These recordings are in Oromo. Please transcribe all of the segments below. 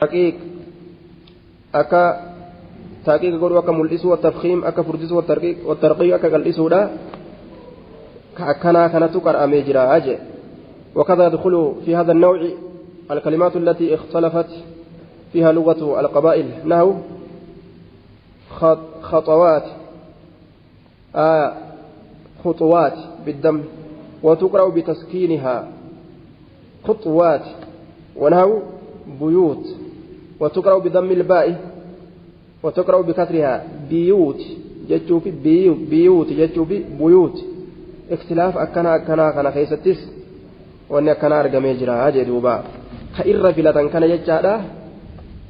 تحقيق أكا تحقيق قولوا أكا ملئسو والتفخيم أكا فردسو والترقيق أكا قلئسو لا كأكنا كانت قرأ ميجرا أجي. وكذا يدخل في هذا النوع الكلمات التي اختلفت فيها لغة القبائل نحو خطوات خطوات بالدم وتقرأ بتسكينها خطوات، ونحو بيوت وتقرأ بضم الباء وتقرأ بكسرها بيوت جتشوفي بيوت جتشوفي بيوت. اختلاف أكنا أكنا كان خيستس وأن أكنا أرجمي جرا جدوبا خير فلتن كان جتشا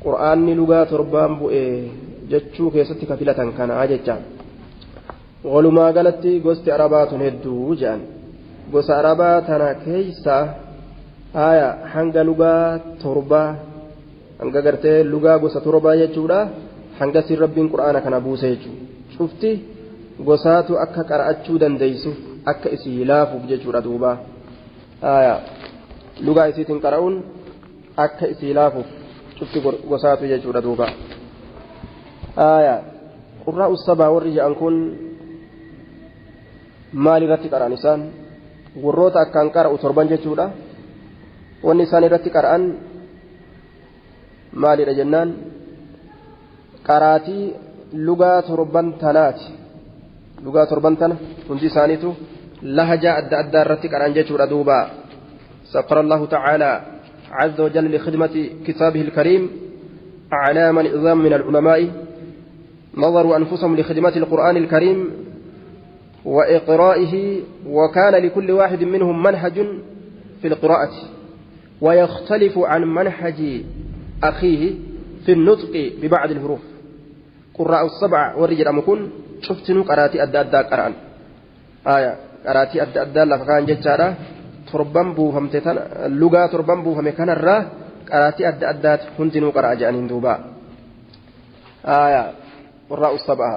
قرآن لغة تربان بؤ جتشو خيستك فلتن كان جتشا. walumaa galatti gosti arabaa tun hedduu jedhan gosa arabaa tana keeysa haya hanga lugaa torbaa hanga gartee lugaa gosa torbaa jechuudha hanga sin rabbiin qur'aana kana buuse jechuudha cufti gosaatu akka qara'achuu dandeeysu akka isii laafuuf jechuudha duuba haya lugaa isiitiin qara'uun akka isii laafuuf cufti gosaatu jechuudha duuba haya qurraa'u sabaa warri jedhan kun maal irratti qara'an isaan warroota akkaan qara'u torban jechuudha wanni isaan irratti qara'an maalidha jennaan qaraatii lugaa torban tanaati lugaa torban tana hundi isaaniitu lahajaa adda addaa irratti qara'an jechuudha duuba. سخر الله تعالى عز وجل لخدمة كتابه الكريم أعلاما عظام من العلماء نظروا أنفسهم لخدمة القرآن الكريم وإقرائه، وكان لكل واحد منهم منهج في القراءة ويختلف عن منهج أخيه في النطق ببعض الحروف. قراء السبع والرجل أمكن شفتنو قراتي أدى أدى قرآن آية قراتي أدى أدى لفقان جتشارة تربان بوفمتتن اللغة تربان بوفم كان الرا قراتي أدى أدى هندنو قرأ جانين دوبا آية قراء السبع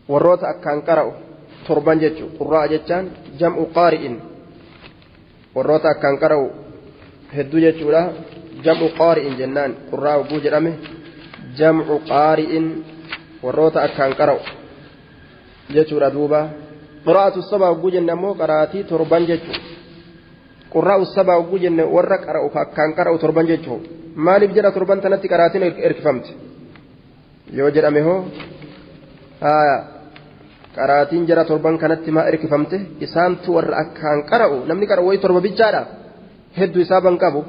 warroota akkaan qara'u torban jechuun qurraa jechaan jam'u qaari'in warroota akkaan qara'u hedduu jechuudha jam'u qaari'in jennaan qurraa oguu jedhame jam'u qaari'in warroota akkaan qara'u jechuudha duuba qiraa'atu sabaa oguu jenne ammoo qaraatii torban jechuudha qurraa'u sabaa oguu jenne warra qara'u akkaan qara'u torban jechuudha maaliif jedha torban tanatti qaraatiin erkifamte yoo jedhame hoo qaraatiin jara torban kanatti maa erkifamte isaantu warra akkaan qara'u namni qara'u wayi torba bichaadha hedduu isaa ban qabu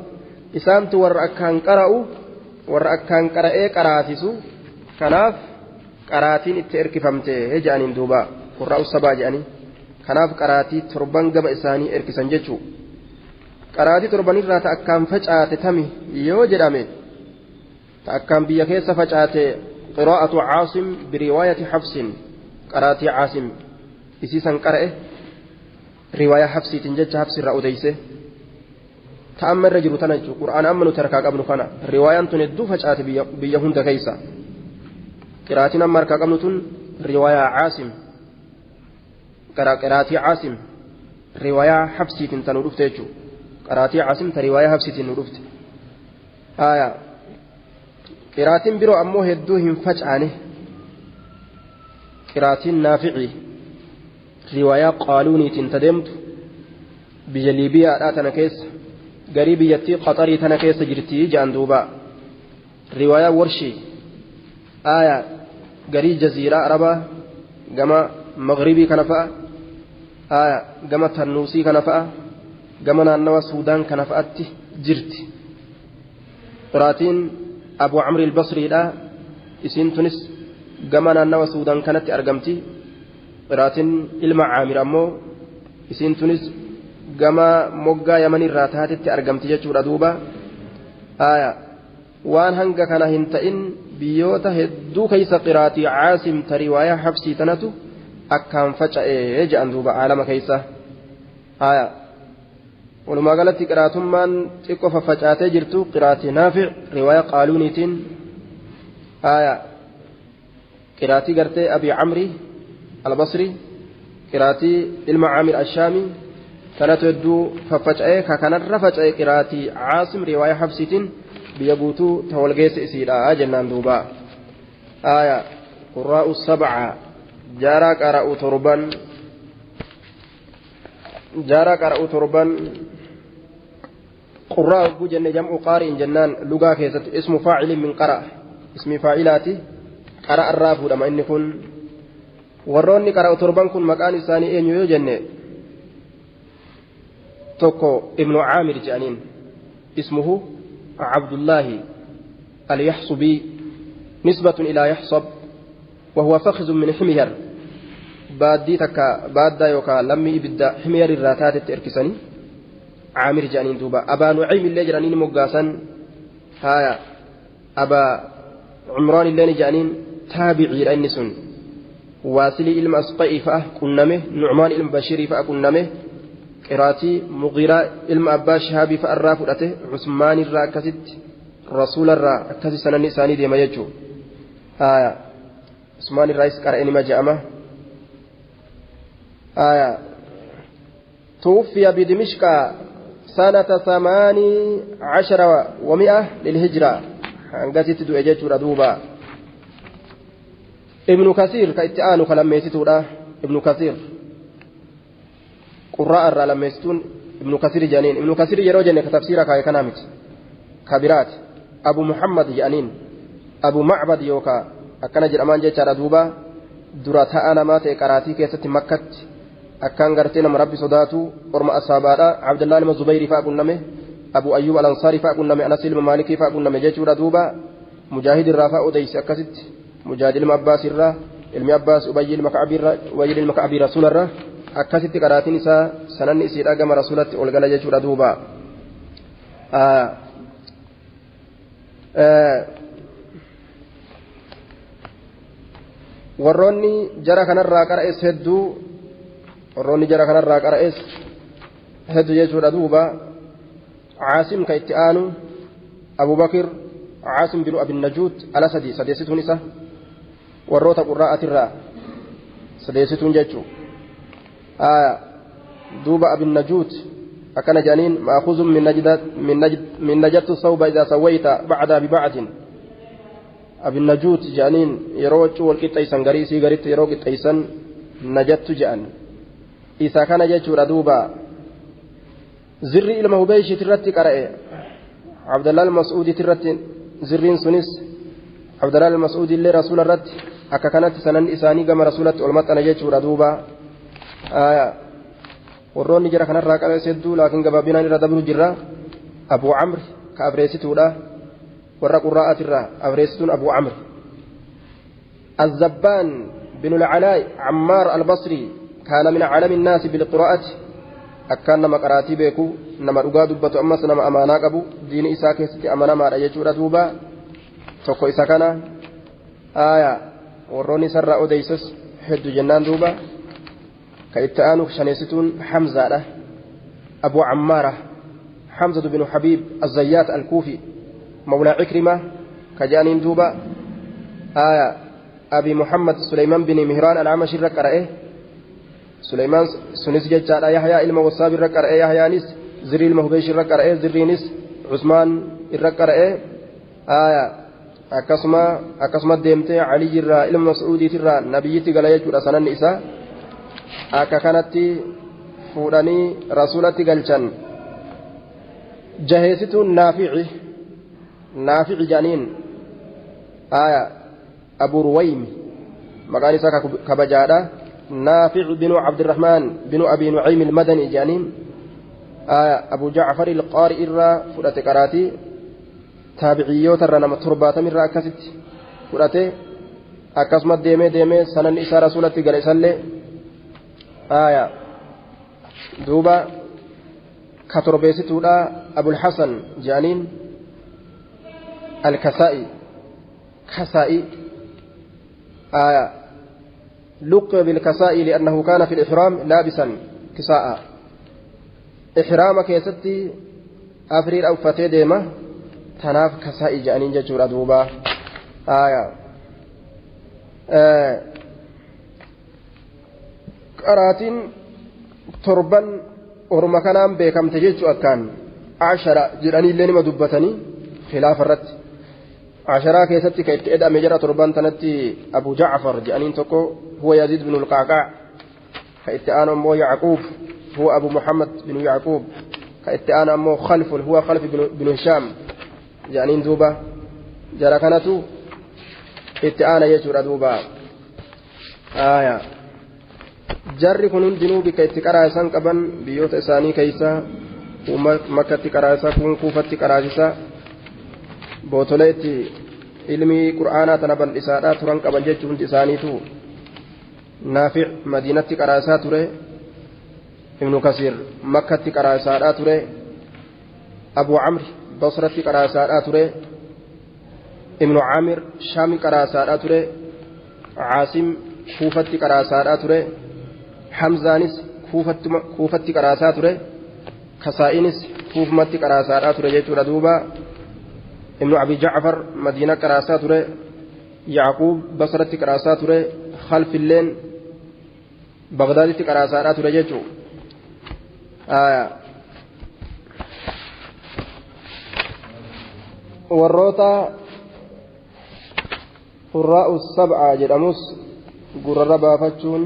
isaantu warra akkaan qara'u warra akkaan qara'ee qaraasisu kanaaf qaraatiin itti erkifamte jedhaniin duuba qurraa'u sabaa jedhanii kanaaf qaraatii torban gaba isaanii erkisan jechuu qaraatii torbanirraa ta akkaan facaate tami yoo jedhame ta akkaan biyya keessa facaate قراءة عاصم برواية حفص قرأت عاصم إسيسا قرأه رواية حفصي تنجج حفص الرأوديسه تأمل رجل تنجو قرآن أمن تركا قبل خنا رواية تندو فجأة بيهند كيسا قراءتنا مركا قبل تن رواية عاصم قراءة عاصم رواية حفصي تنرفت قراءة عاصم رواية حفصي تنرفت آية qiraatiin biroo ammoo hedduu hin facaane qiraatiin naafici riwaayaa qaaluuniitiin tadeemtu biyya liibiyaadhaa tana keessa garii biyyattii qaxarii tana keessa jirtii jedhan duuba riwaayaa warshii aayaa garii jaziiraa arabaa gama magribii kana fa'a aayaa gama tannuusii kana fa'a gama naannawa suudaan kana fa'atti jirti qiraatiin أبو عمرو البصري لا إسين تونس جمعنا نوا السودان كانت أرجمتي قراتين المعامر أمو إسين تونس جما مجا يمني راتات أرجمتي جتشور أدوبة آية وان هنجا كان هنتئن بيوتا هدو كيس قراتي عاصم ترواية حفصي تنتو أكام فجأة جأن دوبة عالم كيسة آية ولما قالت قراتهم من تقف فجأة جرتو قراتي نافع رواية قالونيتين آية قراتي قرتي أبي عمري البصري قراتي المعامر الشامي كانت يدو ففجأة كان رفجأة قراتي عاصم رواية حفصيتين Biyya guutuu ta walgeesse isiidha jennaan duuba. Aya qurraa'u sab'a jaaraa qara'u torban jaaraa qara'u torban qurraa'u hogguu jenne jam'u qaari'in jennaan lugaa keessatti ismu faacilin min qara'a ismi faacilaati qara'a irraa fuudhama inni kun warroonni qara'u torban kun maqaan isaanii eenyu yoo jenne tokko ibnu caamir jedhaniin ismuhu عبد الله اليحصبي نسبة إلى يحصب وهو فخذ من حمير بادي تكا بادا يوكا لمي إبدا حمير الراتات التركسني عامر جانين دوبا أبا نعيم اللي جرانين مقاسا هايا أبا عمران اللي جانين تابعي لأنسون واسلي إلم أسقئي فأه كنمه نعمان إلم بشيري فأه كنمه قراتي مغيرة إلم أبا شهابي فأرى فرأته عثمان الرا كست رسول الرا كست سنة نساني دي ما يجو آية عثمان الرئيس قرأني ما جاءمه آية توفي بدمشق سنة 118 للهجرة هنغتي دو اججو ردوبا ابن كثير كاتئان كلميتو ابن كثير قراء الرا لميستون ابن كثير جانين ابن كثير يرو جنة كتفسير كاي كنامت كبيرات أبو محمد جانين أبو معبد يوكا أكن جرمان جتشارا دوبا دراتها أنا ما تقراتي كيست مكة أكان غرتين مربي صداتو أرم أصابارا عبد الله بن الزبير فاقنمه أبو أيوب الأنصاري فاقنمه أنس بن مالك فاقنمه جتشارا دوبا مجاهد الرافع أديس أكست مجاهد المعباس الرا المعباس أبي المكعبي أبي المكعبي رسول الله akkasitti qaraatiin isaa sananni isiidha gama rasuulatti ol gala jechuudha duuba. Warroonni jara kanarraa qara'es hedduu warroonni jara kanarraa qara'es hedduu jechuudha duuba. Caasim ka itti aanu Abubakir Caasim binu Abin Najuut ala sadi sadeessituun isa warroota qurraa'atirraa sadeessituun jechuudha. آه دوب أبي النجوت أكن جانين مأخوذ من نجد من نجد من نجدت الصوب إذا سويت بعد ببعد أبي النجوت جانين يروج والقطيسن غريسي غريت يروج قطيسن نجدت جان إذا كان جتشور دوبا زري إلى مهبيش ترتي قرأ عبد الله المسعود ترتي زرين سنس عبد الله المسعود اللي رسول الرت أكا كانت سنن إساني كما رسولة ألمت أنا جتشور دوبا آية warroonni jara kanarraa qara'es hedduu laakiin gabaabinaan irra dabru jirra. Abu Amr ka afreessituudha warra qurraa'atirraa afreessituun Abu Amr. الزبان بن العلاء عمار البصري كان من عالم الناس بالقراءة أكان نما قراتي بيكو نما رقا دبتو أمس نما أمانا قبو دين إسا كيستي أمانا ما رأيجو دوبا توكو إسا كان آية warroonni sarara odeysus hedduu jennaan duuba. كإتآنو شنيستون حمزة أبو عمارة حمزة بن حبيب الزيات الكوفي مولى عكرمة كجانين دوبا آية أبي محمد سليمان بن مهران العمشي ركرأه سليمان سنس ججال يحيى إلما والصابر ركرأه يحيى نس زري المهبيش ركرأه زري نس عثمان ركرأه آية أكسما ديمتي علي الرا إلما مسعودي ترى نبيتي قال يجور أسنان إسا akka kanatti fuudhanii rasuulatti galchan. Jaheessituun naafici jedhaniin aya Abu Ruwaymi maqaan isaa kabajaadha. Naafic binu Cabdirahmaan binu Abi Nucaym ilmadani jedhaniin aya Abu Jacfar ilqaari irraa fudhate qaraatii taabiciyyoota irra nama 70 irraa akkasitti fudhate akkasuma deemee deemee sananni isaa rasuulatti gale isallee آية دوبا كتربيستودا أبو الحسن جانين الكسائي كسائي آية لقب بالكسائي لأنه كان في الإحرام لابسا كساء إحرام كيستي أفريل أو فتي ديمة تناف كسائي جانين ججور دوبا آية qaraatiin torban orma kanaan beekamte jechuu akkaan ashara jedhanii illee nima dubbatanii خلاف الرت عشرة كيستي كيت أدم جرى تربان تنتي أبو جعفر جانين تكو هو يزيد بن القعقاع كيت أنا أمو يعقوب هو أبو محمد بن يعقوب كيت أنا أمو خلف هو خلف بن هشام جانين دوبا جرى كانتو itti aana jechuudha duuba aayaa jarri kun hundinuu bika itti qaraasan qaban biyyoota isaanii keessa makkatti qaraasa kun kuufatti qaraasisa bootolee itti ilmii qur'aanaa tana bal'isaadhaa turan qaban jechuun hundi isaaniitu naafic madiinatti qaraasaa ture ibnu kasiir makkatti qaraasaadhaa ture abu camri basratti qaraasaadhaa ture ibnu caamir shaami qaraasaadhaa ture caasim kuufatti qaraasaadhaa ture hamzaanis kuufatti qaraasaa ture kasaa'inis kuufumatti qaraasaadhaa ture jechuudha duuba ibnu abi jacfar madiina qaraasaa ture yacquub basratti qaraasaa ture khalfilleen bagdaaditti qaraasaadhaa ture jechuu warroota qurraa'u sab'a jedhamus gurrarra baafachuun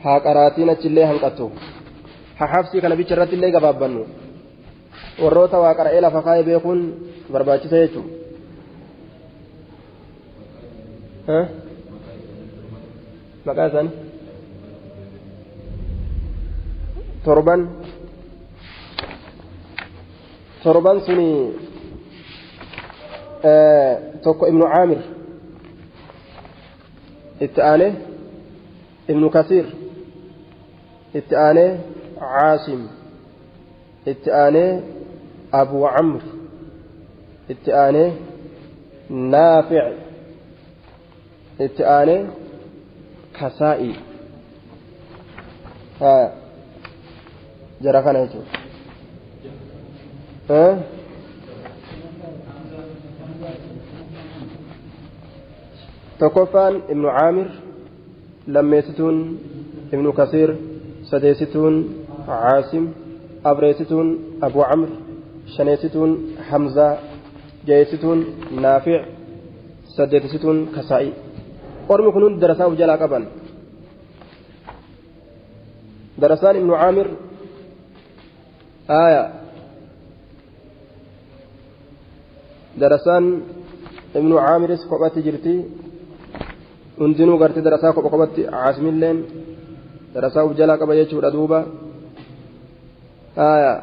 haa qaraatiin achillee hanqattu haa hafsii kana bicha irratti illee gabaabbannu warroota waa qara'ee lafa kaa'ee beekuun barbaachisa jechuudha. Maqaa isaanii torban suni tokko ibnu caamir itti aanee ibnu kasiir itti aanee caasim itti aanee abu camr itti aanee naafic itti aanee kasaa'i jara kana jechuudha. Tokkoffaan ibnu caamir lammeessituun ibnu kasiir sadeessituun caasim afreessituun abu camr shaneessituun hamzaa jaheessituun naafic saddeetessituun kasaa'i ormi kun hundi darasaa uf jalaa qaban darasaan ibnu caamir aya darasaan ibnu caamiris kophatti jirti hundinuu gartee darasaa kopha kophatti caasimilleen darasaa uf jalaa qaba jechuudha duuba aya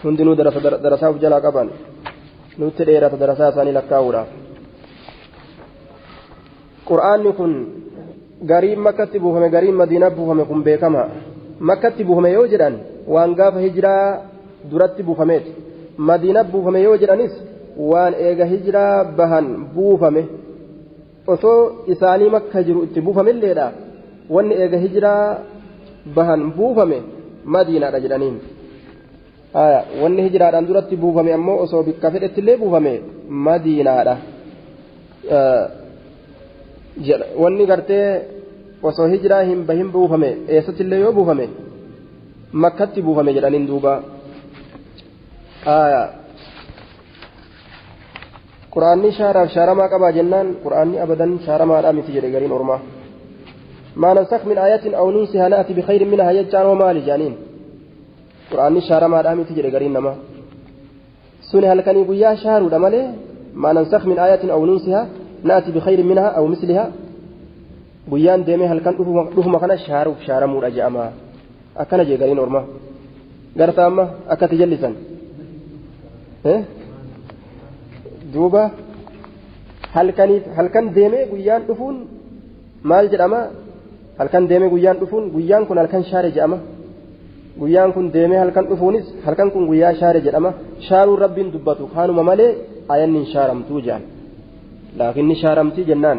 hundinuu darasaa uf jalaa qaban nutti dheerata darasaa isaanii lakkaa'uudhaaf qur'aanni kun gariin makkatti buufame gariin madiinaa buufame kun beekama makkatti buufame yoo jedhan waan gaafa hijiraa duratti buufameeti madiinaa buufame yoo jedhanis waan eega hijiraa bahan buufame osoo isaanii makka jiru itti buufamilleedha wanni eega hijiraa bahan buufame madiinaadha jedhaniin wanni hijiraadhaan duratti buufame ammoo osoo bikka fedhettillee buufame madiinaadha wanni gartee osoo hijiraa hin bahin buufame eessattillee yoo buufame makkatti buufame jedhaniin duuba quraanni shaaraaf shaaramaa qabaa jennaan quraanni abadan shaaramaadhaa miti jedhe gariin ormaa maa nansakh min aayatin aw nunsihaa na'ati bikhayrin minhaa jechaan hoo maali jedhaniin quraanni shaaramaadhaa miti jedhe gariin namaa suni halkanii guyyaa shaaruudha malee maa nansakh min aayatin aw nunsihaa na'ati bikhayrin minhaa aw mislihaa guyyaan deemee halkan dhufuma kana shaaruuf shaaramuudha je'ama akkana jee gariin ormaa garta amma akkatti jallisan duuba halkan deemee guyyaan dhufuun maal jedhama halkan deemee guyyaan dhufuun guyyaan kun halkan shaare jedhama guyyaan kun deemee halkan dhufuunis halkan kun guyyaa shaare jedhama shaaruun rabbiin dubbatu kaanuma malee ayanni hin shaaramtuu jedhan laakinni shaaramtii jennaan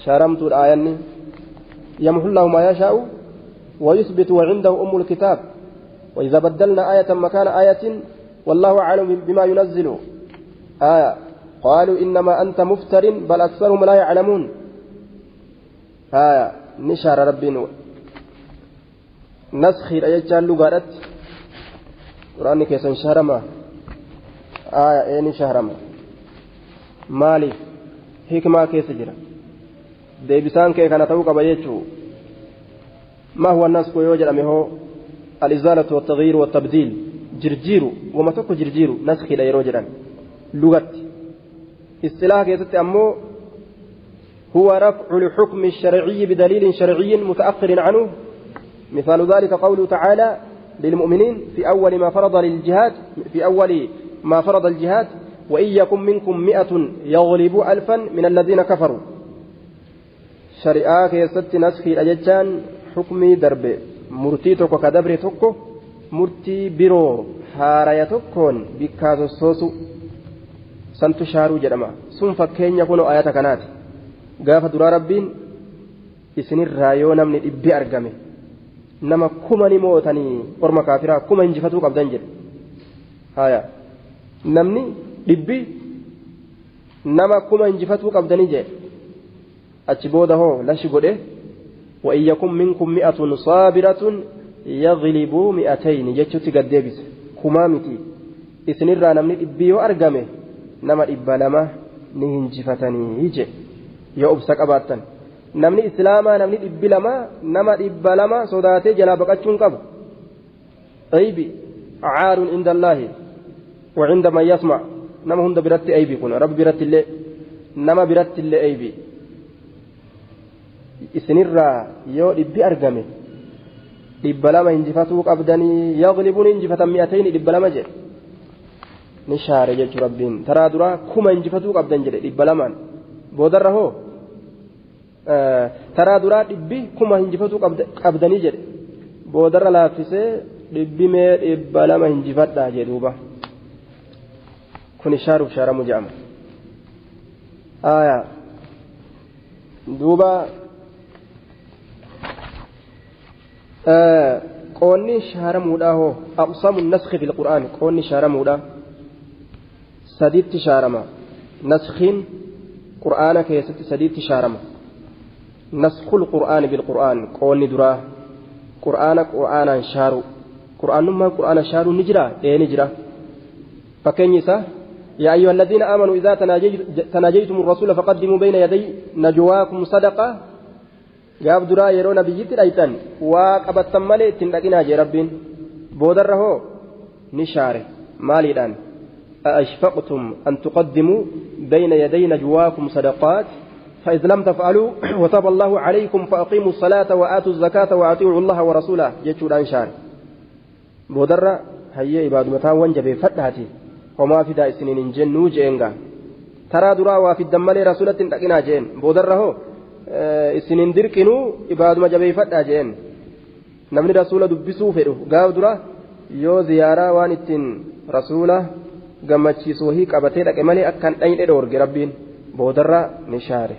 shaaramtuudha ayanni yamhullahu maa yashaa'u ويثبت وعنده أم الكتاب وإذا بدلنا آية مكان آية والله أعلم بما ينزل آية قالوا إنما أنت مفتر بل أكثرهم لا يعلمون آية نشار ربنا نسخي الآية لغارت قرآن كيسان شارما Aya eeni shaarama maaliif hikmaa keessa jira deebisaan kee kana ta'uu qaba jechuu ما هو النسخ yoo jedhame hoo الإزالة والتغيير والتبديل jirjiiru wama tokko jirjiiru naskhiidha yeroo jedhan lugatti istilaha keessatti ammoo هو رفع الحكم الشرعي بدليل شرعي متأخر عنه مثال ذلك قوله تعالى للمؤمنين في أول ما فرض للجهاد في أول ما فرض الجهاد وإن يكن منكم 100 يغلبوا 1000 من الذين كفروا شريعة كيست نسخي الأججان حكمي درب مرتي توكو كدبر توكو مرتي برو هارايا توكون بكاسو سوسو سنتو شارو جرما سن فكين يكونوا آيات كانت gaafa duraa rabbiin isinirraa yoo namni dhibbi argame nama kuma ni mootanii orma kaafiraa kuma injifatuu qabdan jedhe haya namni dhibbi nama kuma injifatuu qabdanii jedhe achi booda hoo lashi godhe وإن يكن منكم 100 صابرة يغلبوا 200 jechuutti gad deebise kumaa miti isinirraa namni dhibbi yoo argame nama 200 ni injifatanii jedhe yoo obsa qabaattan namni islaamaa namni 200 nama 200 sodaatee jalaa baqachuun qabu aybi caarun inda allaahi wa cinda man yasmac nama hunda biratti aybi kun rabbi biratti illee nama biratti illee aybi isinirraa yoo dhibbi argame 200 injifatuu qabdanii yaglibuun injifatan 200 200 jedhe ni shaare jechuu rabbiin taraa duraa kuma injifatuu qabdan jedhe 200 boodarra hoo taraa duraa dhibbi kuma hinjifatuu qabdanii jedhe boodarra laaffisee dhibbi mee 200 hinjifadhaa jedhe duuba kun shaaruuf shaaramu jedhama aayaa duuba qoonni shaaramuudhaa hoo aqsamu naskhi fil qur'aan qoonni shaaramuudhaa sadiitti shaarama naskhiin قرآن كيست سديت شارما نسخ القرآن بالقرآن قولني درا قرآن قرآن شارو قرآن ما قرآن شارو نجرا إيه نجرا فكنيسة يا أيها الذين آمنوا إذا تناجيتم الرسول فقدموا بين يدي نجواكم صدقة جاب درا يرون بيجت الأيتان وقبت مالي تندقنا جي ربين بودره نشاره مالي الآن أأشفقتم أن تقدموا بين يدي نجواكم صدقات فإذ لم تفعلوا وتاب الله عليكم فأقيموا الصلاة وآتوا الزكاة وأطيعوا الله ورسوله جتشو الأنشار بودرة هيا عباد متاون جبي فتحتي وما في داء سنين جنو جينغا ترى درا وفي الدمال رسولة تقنا جين بودرة هو سنين دركنو عباد ما جبي فتح جين نمني رسولة دبسو فيرو قاو درا يو زيارة وانتين رسولة gammachiisu wahii qabatee dhaqe malee akkaan dhayne dhoorge rabbiin boodarra ni shaare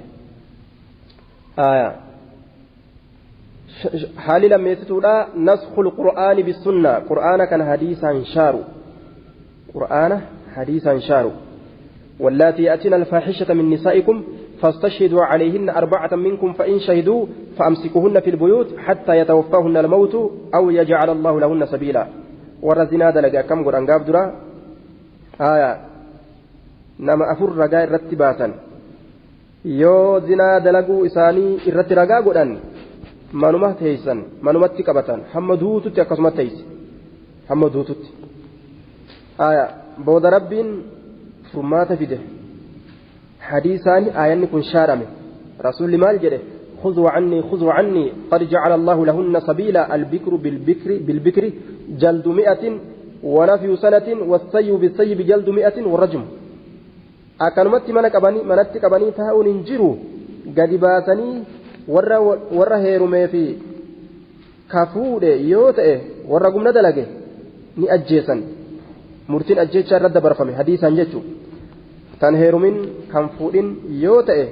haalli lammeessituudha naskhul qur'aani bisunna qur'aana kana hadiisaan shaaru qur'aana hadiisaan shaaru واللاتي يأتين الفاحشة من نسائكم فاستشهدوا عليهن 4 منكم فإن شهدوا فأمسكوهن في البيوت حتى يتوفاهن الموت أو يجعل الله لهن سبيلا ورزنا دلقا كم قرآن قاب درا آية نما أفر رجاء الرتباتا yoo zinaa dalaguu isaanii irratti ragaa godhan manuma teeysan manumatti qabatan hamma duututti akkasuma teeysi hamma duututti aya booda rabbiin furmaata fide hadiisaan aayanni kun shaarame rasuulli maal jedhe خذوا عني خذوا عني قد جعل الله لهن سبيلا البكر بالبكر جلد 100 ونفي سنة والسيب بالسيب جلد 100 والرجم akkanumatti mana qabanii manatti qabanii taa'uun hin jiru gadi baasanii warra heerumee fi kafuudhe yoo ta'e warra gumna dalage ni ajjeesan murtiin ajjeechaa irratti dabarfame hadiisaan jechuun tan heerumin kan fuudhin yoo ta'e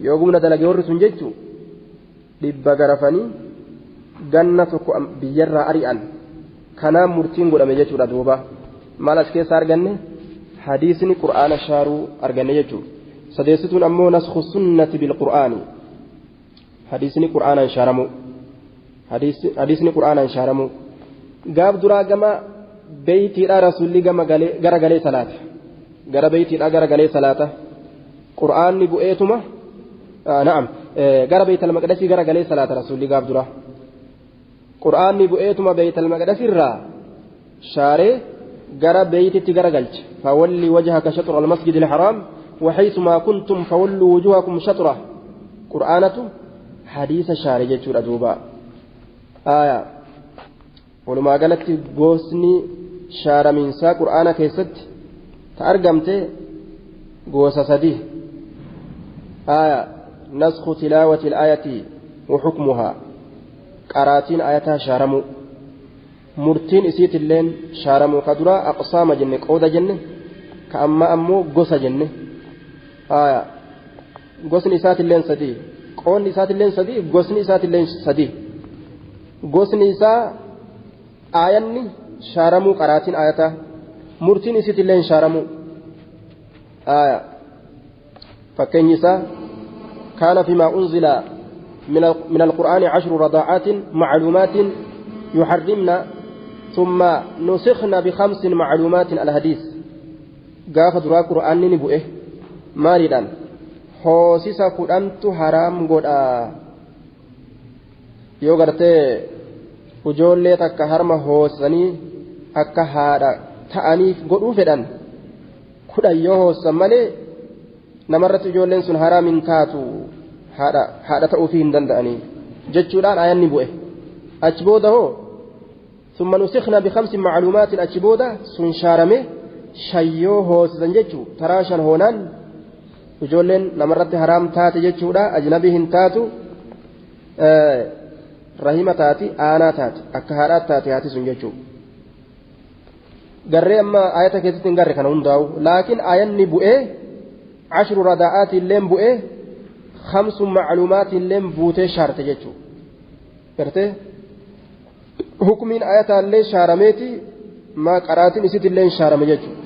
yoo gumna dalage warri sun jechuun 100 garafanii ganna tokko biyyarraa ari'an kanaan murtiin godhame jechuudha duuba maal as keessa arganne. حديثني قرآن شارو أرجعني يجو سديستون أمو نسخ السنة بالقرآن حديثني قرآن شارمو حديثني قرآن شارمو قاب درا جما بيتي رسول الله جما غرا غلي صلاة Gara beeytiidha gara galee salaata. Qur'aanni bu'eetuma na'am gara Beeytal Maqdasii gara galee salaata rasuulli gaaf dura. Qur'aanni bu'eetuma Beeytal Maqdasirraa shaaree gara beeytitti gara galche. Fawalli wajhaka shatra al-masjidil haraam وحيثما كنتم فولوا وجوهكم شطره. قرآنته حديث شاري جتشور دوبا. آية ولما قالت غوسني شارمينسا قرآن كيست تأرقمت غوسا سدي. آية نسخ تلاوة الآية وحكمها قراتين آياتها شارمو مرتين إسيت اللين شارمو كدرا أقسام جنة قودة جنة كأما أمو غوسا جنة. آية غوسني إسات اللين سدي قون إسات اللين سدي غوسني إسات اللين سدي غوسني إسا آياني شارمو قراتين آياتا مرتين إسيت اللين شارمو. آية فكين إسا كان فيما أنزل من القرآن 10 رضاعات معلومات يحرمنا ثم نسخنا ب5 معلومات الحديث. قاف درا قرآن نبؤه مالدان hoosisa 10tu haraam godha. Yoo gartee ijoollee takka harma hoosisanii akka haadha ta'aniif godhuu fedhan 10 yoo hoosisan malee namarratti ijoolleen sun haraam hin taatu haadha ta'uufii hin danda'anii jechuudhaan aayanni bu'e. Achi booda hoo ثم نسخنا ب5 معلومات. Achi booda sun shaarame 5 yoo hoosisan jechuu taraa 5 hoonaan ijoolleen namarratti haraam taate jechuudha. Ajnabii hin taatu, rahima taati, aanaa taati, akka haadhaat taate haati sun jechuudha. Garree amma ayata keessatti hin garre kana hundaa'u, laakiin ayanni bu'ee 10 radaa'aati illeen bu'ee 5 macluumaati illeen buutee shaarte jechuudha. Gartee hukumiin ayataa illee shaarameeti maa qaraatiin isitti illeen shaarame jechuudha.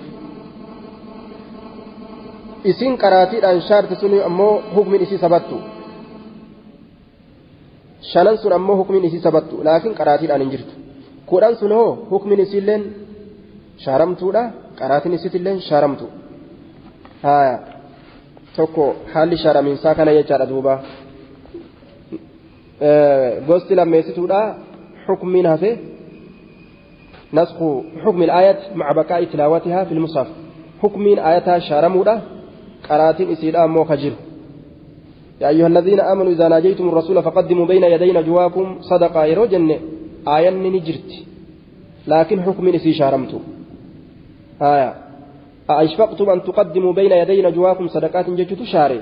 Isin qaraatiidhaan shaarte sun ammoo hukmiin isii sabattu. 5 sun ammoo hukmiin isii sabattu, laakiin qaraatiidhaan hin jirtu. 10 sun hoo hukmiin isiilleen shaaramtuudha, qaraatiin isiitilleen shaaramtu. Haa tokko haalli shaaramiinsaa kana jechaadha duuba. Gosti lammeessituudha hukmiin hafe nasxu hukmi al-aayat ma'a baqaa'i tilaawatihaa fil mushaf. Hukmiin aayataa shaaramuudha. قراتين إسيلا مو خجر. يا أيها الذين آمنوا إذا ناجيتم الرسول فقدموا بين يدي نجواكم صدقة. يروجن آيان نجرت لكن حكم إسي شارمت. آية أشفقتم أن تقدموا بين يدي نجواكم صدقات جتت شاري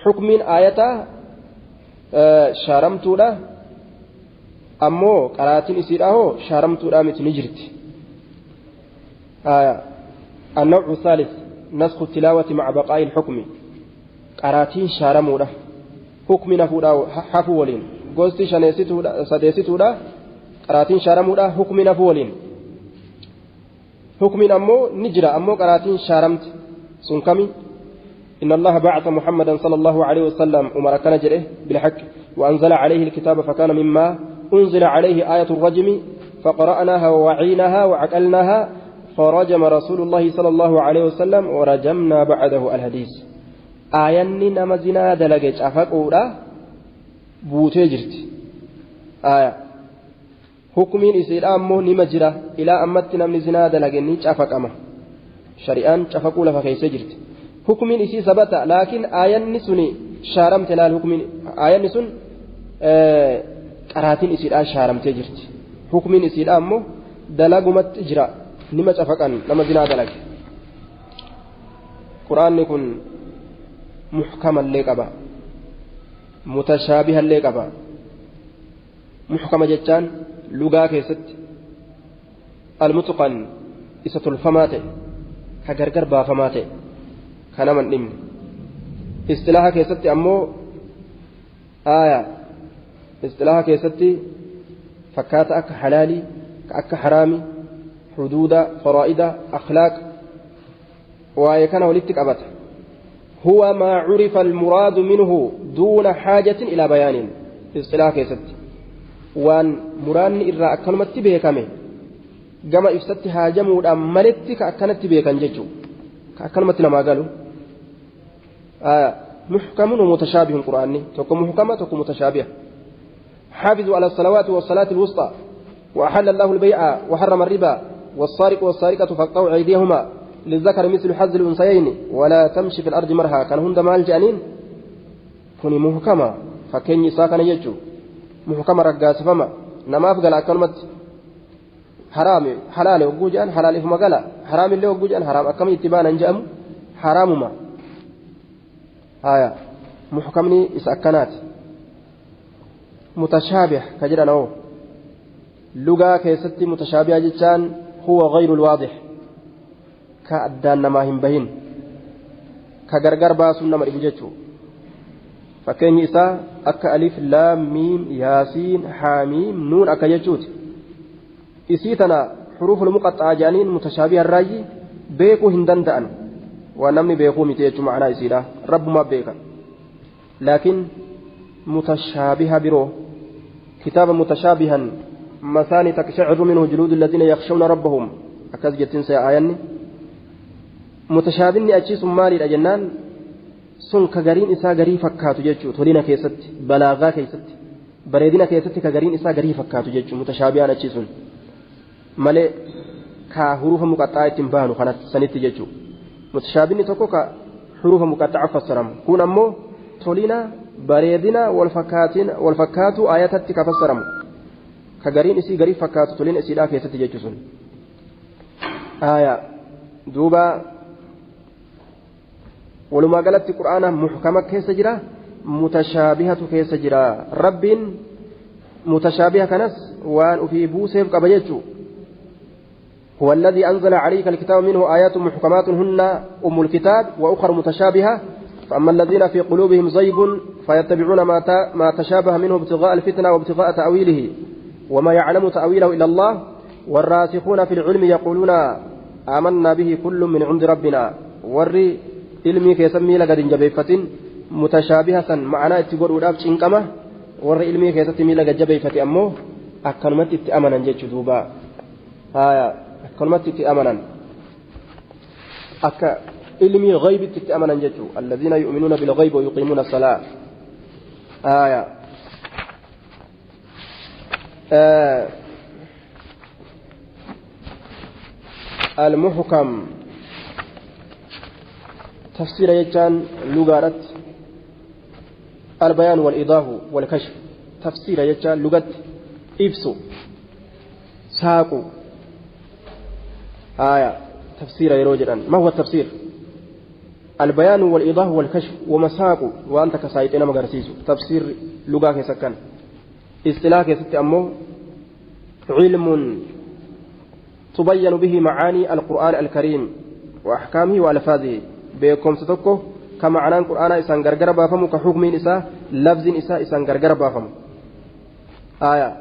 حكم آية شارمت لا أمو قراتين إسيلا هو شارمت لا مت نجرت. آية النوع الثالث نسخ التلاوة مع بقاء الحكم. قراتين شارمودا حكم نفودا حفولين غوستي شنيستودا سديستودا قراتين شارمودا حكم نفولين حكم أمو نجرا أمو قراتين شارمت سنكمي. إن الله بعث محمدا صلى الله عليه وسلم أمر كان جره بالحق وأنزل عليه الكتاب فكان مما أنزل عليه آية الرجم فقرأناها ووعيناها وعقلناها فرجم رسول الله صلى الله عليه وسلم ورجمنا بعده الحديث. آياني نما زنا دلقج أفقودا بوتي جرت. آية حكمين إسير أمو نما جرا إلى أمت نمني زنا دلقني أفق أما شريان أفقولا فكيس جرت. حكمين إسي ثبت لكن آياني سني شارمت لا الحكمين آياني سن قراتين إسير شارمت جرت. حكمين إسير أمو دلقمت جرا nima cafaqan nama zinaa dalage. Quraanni kun muhkamallee qaba, mutashaabihallee qaba. Muhkama jechaan lugaa keessatti almutqan isa tolfamaa ta'e ka gargar baafamaa ta'e ka nama hin dhimne. Istilaaha keessatti ammoo aaya istilaaha keessatti fakkaata akka halaalii ka akka haraamii حدود فرائد أخلاق ويكون ولدتك أبدا. هو ما عرف المراد منه دون حاجة إلى بيان. اصطلاح كيست وان مران إرى أكلمت بيكامي gama ibsatti haajamuudhaan maletti ka akkanatti beekan jechuudha. Akkanumatti namaa galu. Muhkamun mutashaabihun qur'aanni tokko muhkama tokko mutashaabiha. حافظوا على الصلوات والصلاة الوسطى وأحل الله البيع وحرم الربا والسارق والسارقة فاقطعوا أيديهما للذكر مثل حظ الأنثيين ولا تمشي في الأرض مرها. كان هند مال جانين كوني محكمة فكني ساكن يجو محكمة رجاس فما نما أفقل أكلمة حرام حلال وجوجان حلال فما قال حرام اللي وجوجان حرام أكم يتبان أنجام حرام ما هايا محكمني إسأكنات متشابه كجرا نو لغة كيستي متشابه جتان هو غير الواضح كأدان ما هم بهن كغرغر باسون نما إبجتشو فكين إسا أكا ألف لام ميم ياسين حاميم نون أكا يجوت إسيتنا حروف المقطعة جانين متشابه الرأي بيكو هندن دأن ونمني بيكو متيجو معنا إسيلا رب ما بيكا لكن متشابه برو كتابا متشابها مثاني تقشعر منه جلود الذين يخشون ربهم أكاز جتين سيآياني متشابهني أجيس مالي الأجنان sun ka gariin isaa garii fakkaatu jechuudha. Tolina keessatti, balaagaa keessatti, bareedina keessatti ka gariin isaa garii fakkaatu jechuudha. Mutashaabiyaan achi sun malee ka hurufa muqaxxaa ittiin baanu kanatti sanitti jechuudha. Mutashaabinni tokko ka hurufa muqaxxaa fassaramu. Kun ammoo tolina bareedina wal fakkaatu ayatatti ka fassaramu. Ka gariin isii garii fakkaatu tolina isiidhaa keessatti jechuudha sun. Aayaa duuba. ولما قالت القرآن محكمة كيس جرا متشابهة كيس جرا رب متشابهة كنس وان في بوسيف قبيته هو الذي أنزل عليك الكتاب منه آيات محكمات هن أم الكتاب وأخر متشابهة فأما الذين في قلوبهم زيغ فيتبعون ما تشابه منه ابتغاء الفتنة وابتغاء تأويله وما يعلم تأويله إلا الله والراسخون في العلم يقولون آمنا به كل من عند ربنا ور ilmii keessa miila gadi hin jabeeffatin mutashaabiha san ma'anaa itti godhuudhaaf cinqama warra ilmii keessatti miila gad jabeeffate ammoo akkanumatti itti amanan jechuu duuba haya akkanumatti itti amanan akka ilmii ghaybitti itti amanan jechuu alladhiina yu'minuuna bilghaybi wa yuqiimuuna as-salaa haya المحكم تفسير يجان لغارت البيان والإيضاح والكشف تفسير يجان لغت إفسو ساقو آية تفسير يروجران ما هو التفسير؟ البيان والإيضاح والكشف ومساقو وأنت كسايتين مغرسيسو تفسير لغة كسكن اصطلاح كست أمو علم تبين به معاني القرآن الكريم وأحكامه وألفاظه beekumsa tokko ka ma'anaan qur'aanaa isaan gargar baafamu ka hukmiin isaa lafziin isaa isaan gargar baafamu aayaa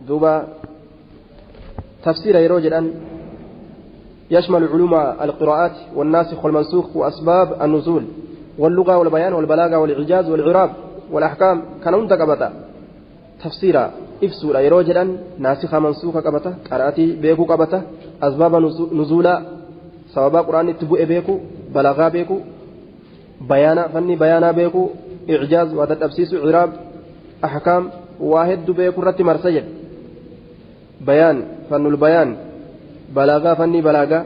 duuba tafsiira yeroo jedhan يشمل علوم القراءات والناسخ والمنسوخ وأسباب النزول واللغة والبيان والبلاغة والإعجاز والإعراب والأحكام كان هناك قبطة تفسيرا إفسورا yeroo jedhan ناسخ منسوخ قبطة قراءتي بيكو قبطة أسباب نزولا سبب قرآن تبؤ بيكو بلاغة بيكو بيانا فني بيانا بيكو إعجاز وتتبسيس إعراب أحكام واحد بيكو رتي مرسجد بيان فن البيان بلاغة فني بلاغة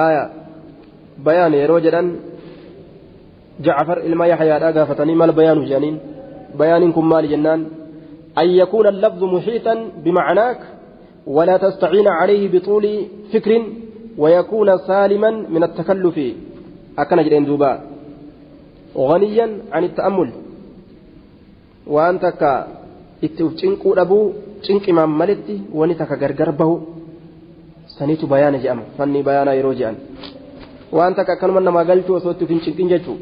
آية بيان يروجدا جعفر إلما يحيى الأغا فتني ما البيان جانين بيانكم مال جنان أن يكون اللفظ محيطا بمعناك ولا تستعين عليه بطول فكر ويكون سالما من التكلف أكن جرين دوبا غنيا عن التأمل وأنت كا اتوفشنكو أبو شنك إمام ملتي ونتك غرغر به سنيت بيان جأم فني بيانا يروجان وأنت كا كنما ما قلت وصوت في شنكين جتو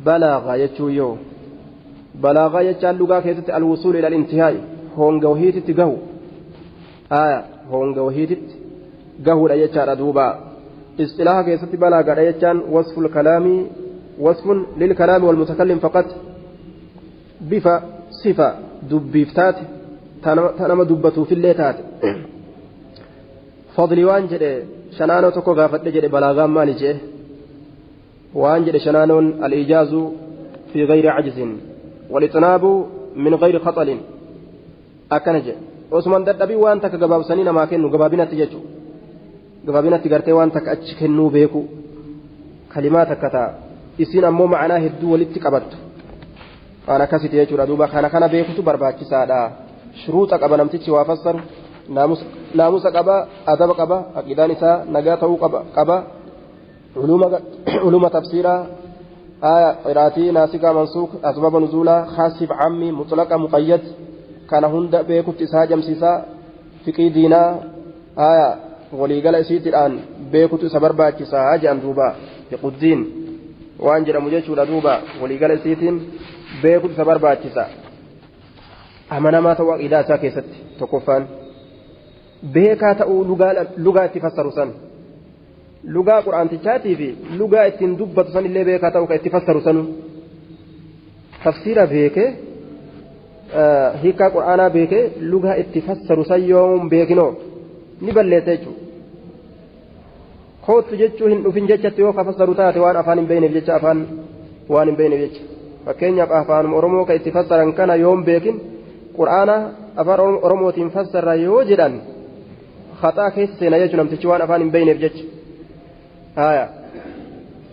بلاغ يجو يو بلاغ يجعل لغا كيست الوصول إلى الانتهاء هونغ وهيتت قهو آية هونغ وهيتت gahuudha jechaadha duuba istilaaha keessatti balaagaadha jechaan wasful kalaamii wasfun lilkalaami walmutakallim faqat bifa sifa dubbiif taate ta nama dubbatuufillee taate fadli waan jedhe Shanaanoo tokko gaafadhe jedhe balaagaan maali jee waan jedhe shanaanoon al-ijaazu fi gayri cajzin wal-ixnaabu min gayri khaxalin akkana jedhe osuman dadhabii waan takka gabaabsanii namaa kennu gabaabinatti jechuudha gabaabinatti gartee waan takka achi kennuu beeku kalimaa takka ta'a isiin ammoo ma'anaa hedduu walitti qabattu waan akkasitti jechuudha duuba kana beekutu barbaachisaadha shuruuxa qaba namtichi waa fassaru naamusa qaba adaba qaba aqidaan isaa nagaa ta'uu qaba culuma tafsiiraa آية قراءتي ناسكا منسوخ أسباب نزولا خاص عامي مطلقة مقيد كان هند بيكت إسها جمسيسا فقي دينا آية وليقال إسيت الآن بيكت إسا جان دوبا يقدين وأنجل مجيش دوبا وليقال إسيتين بيكت إسا برباكسا أمانا ما توا إذا ساكست تكفان بيكا تأو لغة تفسر سن lugaa qur'aantichaatii fi lugaa ittiin dubbatu san illee beekaa ta'uu ka itti fassaru sanu tafsiira beekee hiikaa qur'aanaa beekee lugaa itti fassaru san yoom beekinoo ni balleessa jechuudha kootu jechuu hin dhufin jechatti yoo ka fassaru taate waan afaan hin beekneef jecha afaan waan hin beekneef jecha fakkeenyaaf afaan Oromoo ka itti fassaran kana yoom beekin qur'aana afaan Oromootiin fassarra yoo jedhan khaxaa keessa seena jechuudha namtichi waan afaan hin beekneef jecha. آية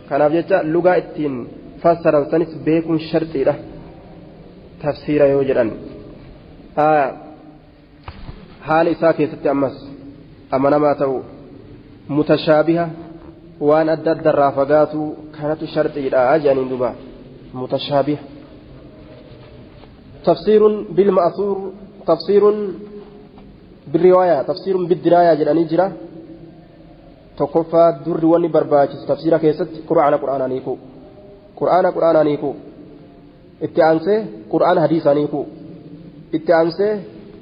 kanaaf jecha lugaa ittiin fassaran sanis beekuun sharxiidha tafsiira yoo jedhan آية haala isaa keessatti ammas amanamaa ta'u mutashaabiha waan adda addarraa fagaatu kanatu sharxiidha jedhaniin duba mutashaabiha tafsiirun bilma'suur tafsiirun birriwaaya tafsiirun biddiraayaa jedhanii jira tokkoffaa durri wanni barbaachisu tafsiira keessatti qur'aana qur'aanaan hiikuu qur'aana qur'aanaan hiikuu itti aansee qur'aana hadiisaan hiikuu itti aansee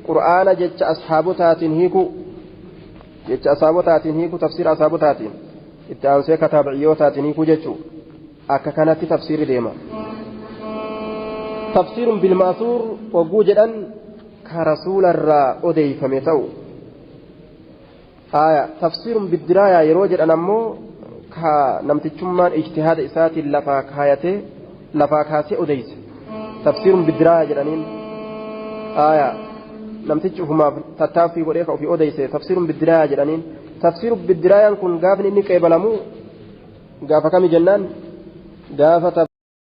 qur'aana jecha ashaabotaatiin hiikuu jecha ashaabotaatiin hiikuu tafsiira ashaabotaatiin itti aansee kataabiciyootaatiin hiikuu jechuu akka kanatti tafsiirri deema tafsiirun bilmaasuur wagguu jedhan ka rasuularraa odeeyfame ta'u آية تفسير بالدراية يروج أن أمو كنمتشمان اجتهاد إساتي لفاكايته لفاكاسي أديس تفسير بالدراية جرانين آية نمتشهما تتافي وريخ في أديس تفسير بالدراية جرانين تفسير بالدراية كن قافن إني كيبلمو قافة كم جنان قافة